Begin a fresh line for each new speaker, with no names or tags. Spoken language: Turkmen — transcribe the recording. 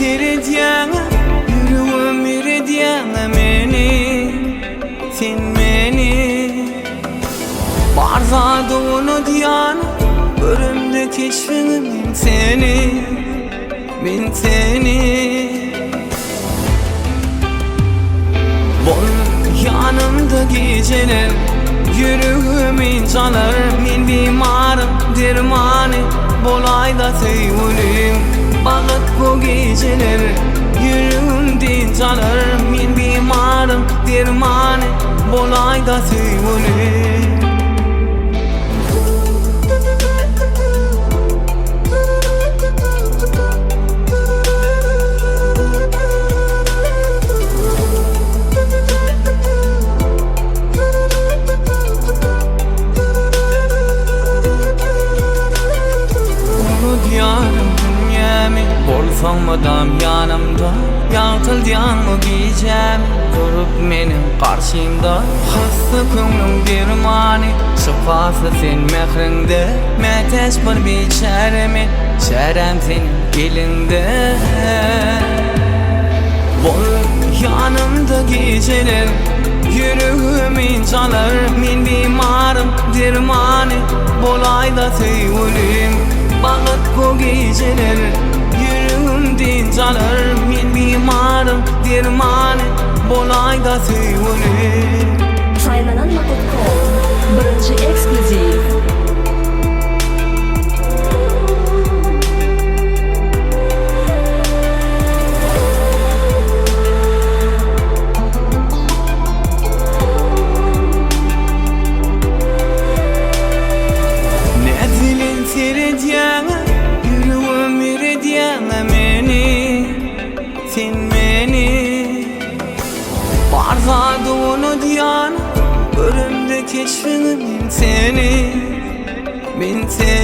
seredýäň Ýüregim eredýäň meni Sen meni Bar zady unudýan Göremde keşbiňi men seni Men seni Bol ýanymda gijeler Ýüregimi çalar Men bimarym dermany Bolaýda söýgülim Bagyt bu gijeler Ýüregim dynç alar Men bimarym dermany Bolaýda söýgülim. Unudýaryn dünýämi, bolsaň mydam ýanymda, Ýagtyldýaň bu gijämi, durup meniň garşymda. Hassa köňlüň dermany, şypasy sen mähriňde, Mätäç bir biçäre men, çäräm seniň eliňde. Bol ýanymda gijeler, ýüregimi çalar, Men bimarym, dermany bolaýda söýgülim. Bagyt bu gijeler, ýüregim dynç alar, Men bimarym, dermany bolaýda söýgülim.
Saýlanan Makotkom, birinji eksklýuziw.
Näz bilen seredýäň, ýüregim eredýäň meni, sen meni. Bar zady unudýan, göremde keşbiňi men seni, men seni.